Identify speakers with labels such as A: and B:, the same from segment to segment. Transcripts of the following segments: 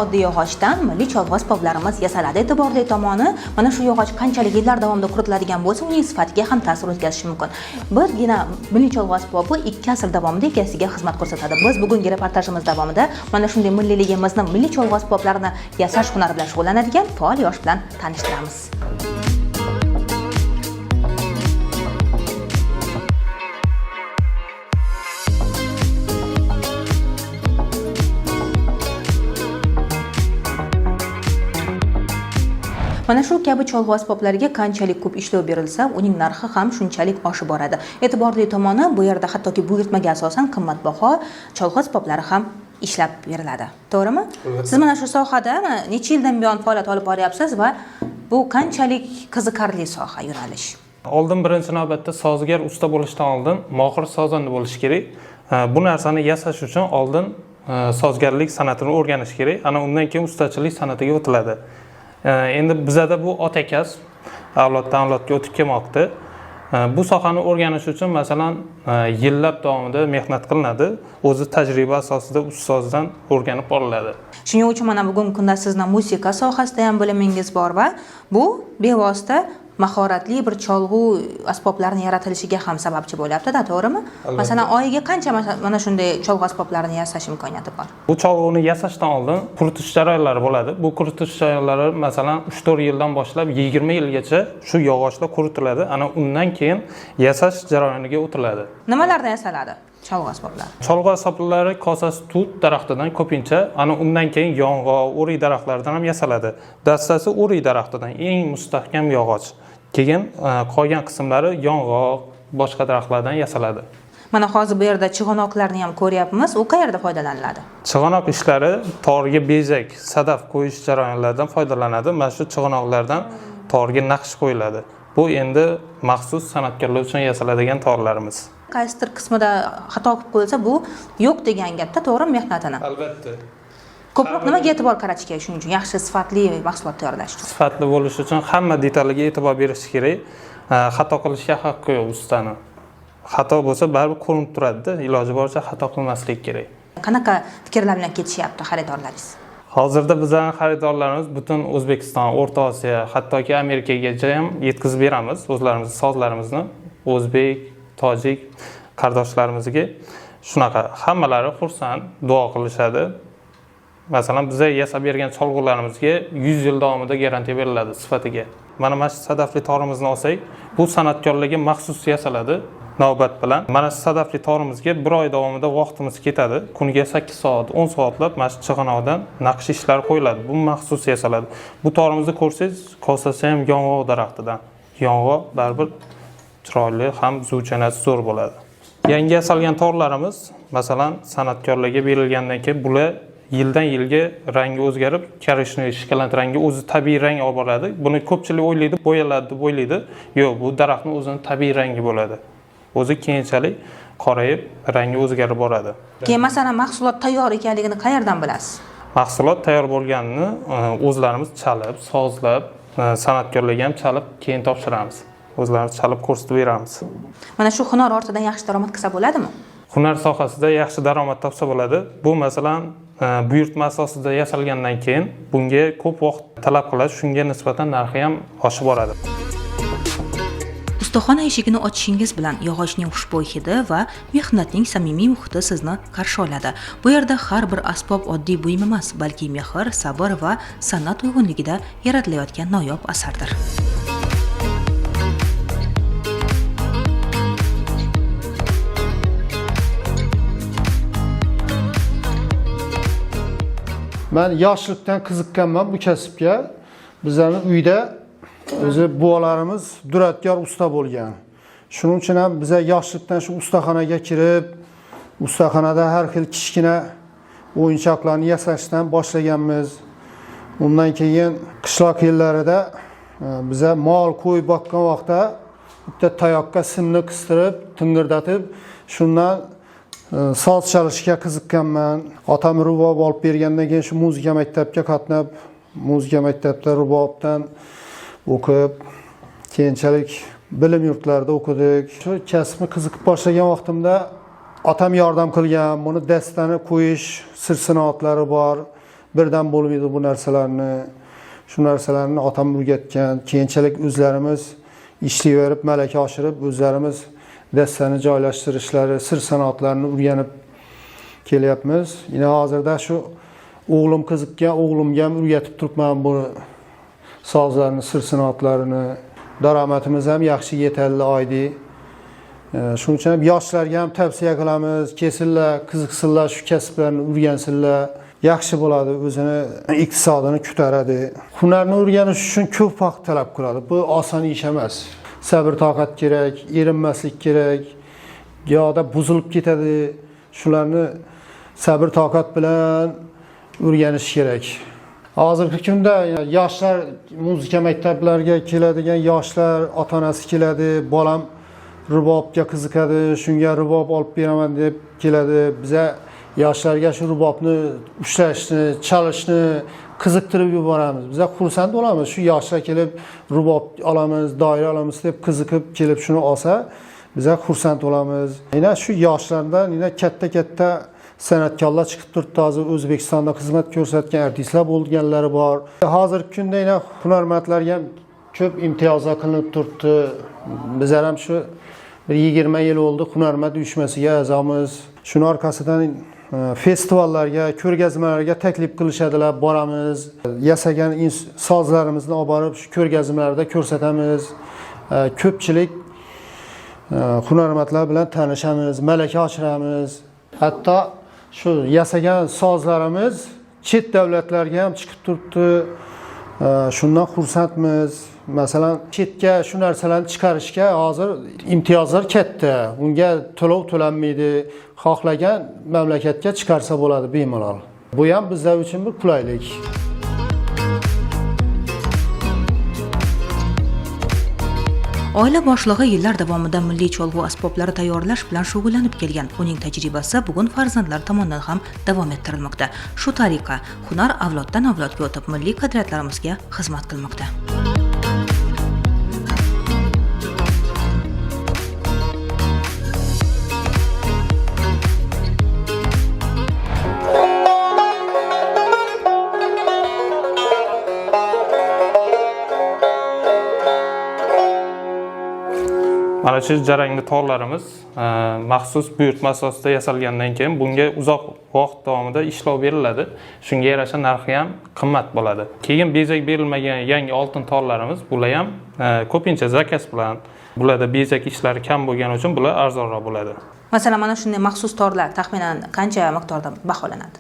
A: Oddiy yog'ochdan milliy cholg'u asboblarimiz yasaladi. E'tiborli tomoni, mana shu yog'och qanchalik yillar davomida quritiladigan bo'lsa, uning sifatiga ham ta'sir o'tkazishi mumkin. Birgina milliy cholg'u asbobi 2 asr davomida egasiga xizmat ko'rsatadi. Biz bugungi reportajimiz davomida mana shunday milliyligimizni, milliy cholg'u asboblarini yasash hunari bilan shug'ullanadigan faol yosh bilan tanishtiramiz. Mana shu kabi cholg'u asboblariga qanchalik ko'p ishlov berilsa, uning narxi ham shunchalik oshib boradi. E'tiborli tomoni, bu yerda hattoki buyurtmaga asosan qimmatbaho cholg'u asboblari ham ishlab beriladi. To'g'rimi? Siz mana shu sohada mana necha yildan buyon faoliyat olib boryapsiz va bu qanchalik qiziqarli soha, yo'nalish?
B: Oldin birinchi navbatda sozgar usta bo'lishdan oldin mohir sozanda bo'lish kerak. Bu narsani yasash uchun oldin sozgarlik san'atini o'rganish kerak. Ana undan keyin ustachilik san'atiga o'tiladi. Endi bizada bu ota kasb avloddan avlodga o'tib kelmoqda. Bu sohani o'rganish uchun masalan yillab davomida mehnat qilinadi. O'zi tajriba asosida ustozdan o'rganib boriladi.
A: Shuning uchun mana bugungi kunda sizni musiqa sohasida ham bilimingiz bor va bu bevosita mahoratli bir cholg'u asboblarini yaratilishiga ham sababchi bo'lyapti-da, to'g'rimi? Masalan, oyiga qancha mana shunday cholg'u asboblarini yasash imkoniyati bor?
B: Bu cholg'uni yasashdan oldin quritish jarayonlari bo'ladi. Bu quritish jarayonlari masalan 3-4 yildan boshlab 20 yilgacha shu yog'ochda quritiladi. Ana undan keyin yasash jarayoniga o'tiladi.
A: Nimalardan yasaladi cholg'u asboblari?
B: Cholg'u asboblari kosasi tut daraxtidan ko'pincha, ana undan keyin yong'oq, o'rik daraxtlaridan ham yasaladi. Dastasi o'rik daraxtidan eng mustahkam yog'och. Keyin qolgan qismlari yong'oq, boshqa daraxtlardan yasaladi.
A: Mana hozir bu yerda chig'anoqlarni ham ko'ryapmiz. U qayerda foydalaniladi?
B: Chig'anoq ishlari torga bezak, sadaf qo'yish jarayonlaridan foydalanadi. Mana shu chig'anoqlardan torga naqsh qo'yiladi. Bu endi maxsus san'atkorlar uchun yasaladigan torlarimiz.
A: Qaysidir qismida xato qilib qo'yilsa, bu yo'q degan gapda, to'g'rimi, mehnatini?
B: Albatta.
A: Ko'proq nimaga e'tibor qaratish kerak shuning uchun yaxshi sifatli mahsulot tayyorlash uchun?
B: Sifatli bo'lishi uchun hamma detaliga e'tibor berish kerak. Xato qilishga haqqi yo'q ustani. Xato bo'lsa baribir ko'rinib turadi-da, iloji boricha xato qilmaslik kerak.
A: Qanaqa fikrlar bilan ketishyapti xaridorlaringiz?
B: Hozirda bizning xaridorlarimiz butun O'zbekiston, O'rta Osiyo, hattoki Amerikagacha ham yetkazib beramiz o'zlarimizni sozlarimizni o'zbek, tojik qardoshlarimizga. Shunaqa hammalari xursand, duo qilishadi. Masalan, biza yasab bergan cholg'ularimizga 100 yil davomida garantiya beriladi sifatiga. Mana shu sadafli torimizni olsak, bu san'atkorlarga maxsus yasaladi navbat bilan. Mana shu sadafli torimizga 1 oy davomida vaqtimiz ketadi. Kuniga 8 soat, 10 soatlab mana shu chig'anoqdan naqsh ishlari qo'yiladi. Bu maxsus yasaladi. Bu torimizni ko'rsangiz, kosasi ham yong'oq daraxtidan. Yong'oq baribir chiroyli ham zuvchanasi zo'r bo'ladi. Yangi yasalgan torlarimiz, masalan, san'atkorlarga berilgandan keyin bular yildan yilga rangi o'zgarib, korичневый shokolad rangi o'zi tabiiy rang olib boradi. Buni ko'pchilik o'ylaydi, bo'yaladi deb o'ylaydi. Yo'q, bu daraxtning o'zini tabiiy rangi bo'ladi. O'zi keyinchalik qorayib, rangi o'zgarib boradi.
A: Keyin masalan mahsulot tayyor ekanligini qayerdan bilasiz?
B: Mahsulot tayyor bo'lganini o'zlarimiz chalib, sozlab, san'atkorlarga ham chalib keyin topshiramiz. O'zlarimiz chalib ko'rsatib beramiz.
A: Mana shu hunar ortidan yaxshi daromad qilsa bo'ladimi?
B: Hunar sohasida yaxshi daromad topsa bo'ladi. Bu masalan buyurtma asosida yasalgandan keyin bunga ko'p vaqt talab qiladi, shunga nisbatan narxi ham oshib boradi.
A: Ustaxona eshigini ochishingiz bilan yog'ochning xushbo'y hidi va mehnatning samimiy muhiti sizni qarshi oladi. Bu yerda har bir asbob oddiy buyum emas, balki mehr, sabr va san'at uyg'unligida yaratilayotgan noyob asardir.
C: Men yoshlikdan qiziqqanman bu kasbga. Bizlarni uyda o'zi buvalarimiz duratkor usta bo'lgan. Shuning uchun ham biza yoshlikdan shu ustaxonaga kirib, ustaxonada har xil kichkina o'yinchoqlarni yasashdan boshlaganmiz. Undan keyin qishloq yillarida biza mol qo'y boqqan vaqtda bitta tayoqqa simni qistirib, tingirdatib, shundan soz chalishga qiziqqanman. Otam rubob olib bergandan keyin shu muzika maktabga qatnab, muzika maktabda rubobdan o'qib, keyinchalik bilim yurtlarida o'qidik. Shu kasbni qiziqib boshlagan vaqtimda otam yordam qilgan. Buni dastani qo'yish sir sinoatlari bor. Birdan bo'lmaydi bu narsalarni. Shu narsalarni otam o'rgatgan. Keyinchalik o'zlarimiz ishlayverib, malaka oshirib, o'zlarimiz dastani joylashtirishlari, sir san'atlarini o'rganib kelyapmiz. Yine hozirda shu o'g'lim qiziqqan, o'g'limga ham o'rgatib turibman bu sozlarni, sir san'atlarini. Daromadimiz ham yaxshi, yetarli oydi. Shuning uchun ham yoshlarga ham tavsiya qilamiz, kelsinlar, qiziqsinlar, shu kasblarni o'rgansinlar. Yaxshi bo'ladi, o'zini iqtisodini ko'taradi. Hunarni o'rganish uchun ko'p vaqt talab qiladi. Bu oson ish emas. Sabr toqat kerak, erinmaslik kerak, yoda buzilib ketadi. Shularni sabr toqat bilan o'rganish kerak. Hozirgi kunda yoshlar muzika maktablariga keladigan yoshlar, ota-onasi keladi, bolam rubobga qiziqadi, shunga rubob olib beraman deb keladi. Biza yoshlarga shu rubobni ushlashni, chalishni qiziqtirib yuboramiz. Biza xursand bo'lamiz. Shu yoshlar kelib rubob olamiz, doira olamiz deb qiziqib kelib shuni olsa, biza xursand bo'lamiz. Yana shu yoshlardan yana katta-katta san'atkorlar chiqib turibdi. Hozir O'zbekistonda xizmat ko'rsatgan artistlar bo'lganlari bor. Hozirgi kunda yana hunarmandlarga ham ko'p imtiyozlar qilinib turibdi. Bizlar ham shu bir 20 yil oldi hunarmand uyushmasiga a'zomiz. Shuni orqasidan festivallarga, ko'rgazmalarga taklif qilishadilar, boramiz. Yasagan sozlarimizni olib borib shu ko'rgazmalarda ko'rsatamiz. Ko'pchilik hunarmandlar bilan tanishamiz, malaka oshiramiz. Hatto shu yasagan sozlarimiz chet davlatlarga ham chiqib turibdi. Shundan xursandmiz. Masalan, chetga shu narsalarni chiqarishga hozir imtiyozlar katta. Unga to'lov to'lanmaydi. Xohlagan mamlakatga chiqarsa bo'ladi bemalol. Bu ham bizlar uchun bir qulaylik.
A: Oila boshlig'i yillar davomida milliy cholg'u asboblari tayyorlash bilan shug'ullanib kelgan. Uning tajribasi bugun farzandlar tomonidan ham davom ettirilmoqda. Shu tariqa hunar avloddan avlodga o'tib, milliy qadriyatlarimizga xizmat qilmoqda.
B: Mana shu jarangli torlarimiz maxsus buyurtma asosida yasalgandan keyin bunga uzoq vaqt davomida ishlov beriladi. Shunga yarasha narxi ham qimmat bo'ladi. Keyin bezak berilmagan yangi oltin torlarimiz, bular ham ko'pincha zakaz bilan, bularda bezak ishlari kam bo'lgani uchun bular arzonroq bo'ladi.
A: Masalan, mana shunday maxsus torlar taxminan qancha miqdorda baholanadi?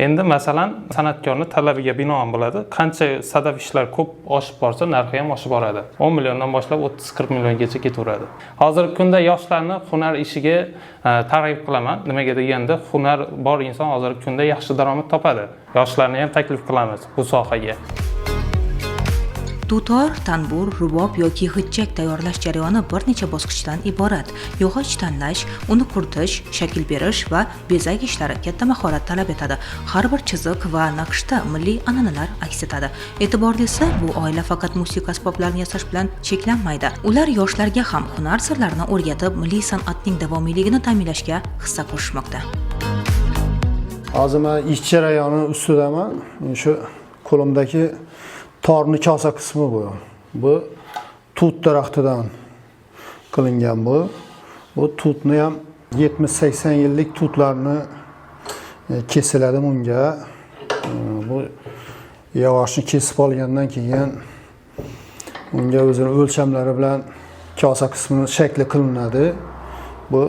B: Endi masalan, san'atkorning talabiga binoan bo'ladi. Qancha sadaf ishlar ko'p oshib borsa, narxi ham oshib boradi. 10 milliondan boshlab 30-40 milliongacha ketaveradi. Hozirgi kunda yoshlarni hunar ishiga targ'ib qilaman. Nimaga deganda, hunar bor inson hozirgi kunda yaxshi daromad topadi. Yoshlarni ham taklif qilamiz bu sohaga.
A: Dutor, tanbur, rubob yoki g'ijjak tayyorlash jarayoni bir necha bosqichdan iborat. Yog'och tanlash, uni quritish, shakl berish va bezak ishlari katta mahorat talab etadi. Har bir chiziq va naqshda milliy an'analar aks etadi. E'tiborlisi, bu oila faqat musiqa asboblarini yasash bilan cheklanmaydi. Ular yoshlarga ham hunar sirlarini o'rgatib, milliy san'atning davomiyligini ta'minlashga hissa qo'shmoqda.
C: Hozir men ish jarayoni ustidaman. Shu qo'limdagi torni kosa qismi bu. Bu tut daraxtidan qilingan bu. Bu tutni ham 70-80 yillik tutlarni kesiladi bunga. Bu yog'ochni kesib olgandan keyin unga o'zini o'lchamlari bilan kosa qismini shakli qilinadi. Bu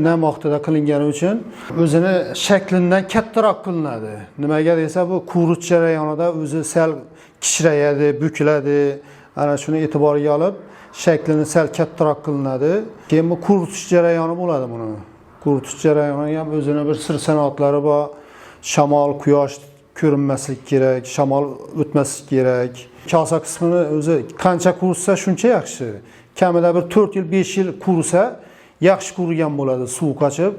C: nam vaqtida qilingani uchun o'zini shaklidan kattaroq qilinadi. Nimaga desa, bu quritish jarayonida o'zi sal kichrayadi, bukiladi. Ana shuni e'tiborga olib shaklini sal kattaroq qilinadi. Keyin bu quritish jarayoni bo'ladi buni. Quritish jarayoni ham o'zini bir sir san'atlari bor. Shamol, quyosh ko'rinmaslik kerak, shamol o'tmaslik kerak. Kosa qismini o'zi qancha qurisa shuncha yaxshi. Kamida bir 4 yil, 5 yil qurisa yaxshi qurigan bo'ladi, suv qochib.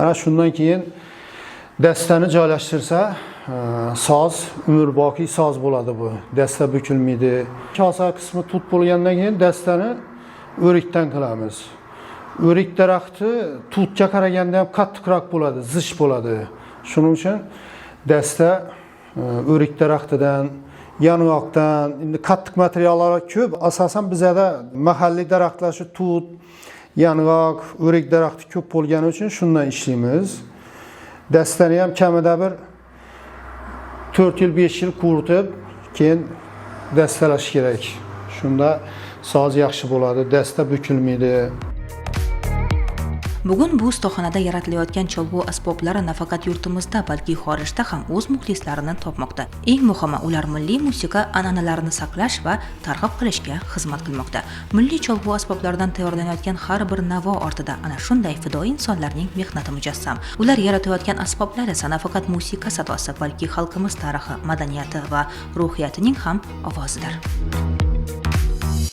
C: Ana shundan keyin dastani joylashtirsa, soz umrboqiy soz bo'ladi bu. Dasta bukilmaydi. Kosa qismi tut bo'lgandan keyin dastani o'rikdan qilamiz. O'rik daraxti tutga qaraganda ham qattiqroq bo'ladi, zich bo'ladi. Shuning uchun dasta O'rik daraxtidan, yong'oqdan, endi qattiq materiallar ko'p. Asosan bizada mahalliy daraxtlar shu tut, yong'oq, o'rik daraxti ko'p bo'lgani uchun shundan ishlaymiz. Dastani ham kamida bir 4 yil, 5 yil quritib, keyin dastalash kerak. Shunda soz yaxshi bo'ladi, dasta bukilmaydi.
A: Bugun bu ustaxonada yaratilayotgan cholg'u asboblari nafaqat yurtimizda, balki xorijda ham o'z muxlislarini topmoqda. Eng muhimi, ular milliy musiqa an'analarini saqlash va targ'ib qilishga xizmat qilmoqda. Milliy cholg'u asboblaridan tayyorlanayotgan har bir navo ortida ana shunday fidoyi insonlarning mehnati mujassam. Ular yaratayotgan asboblar esa nafaqat musiqa sadosi, balki xalqimiz tarixi, madaniyati va ruhiyatining ham ovozidir.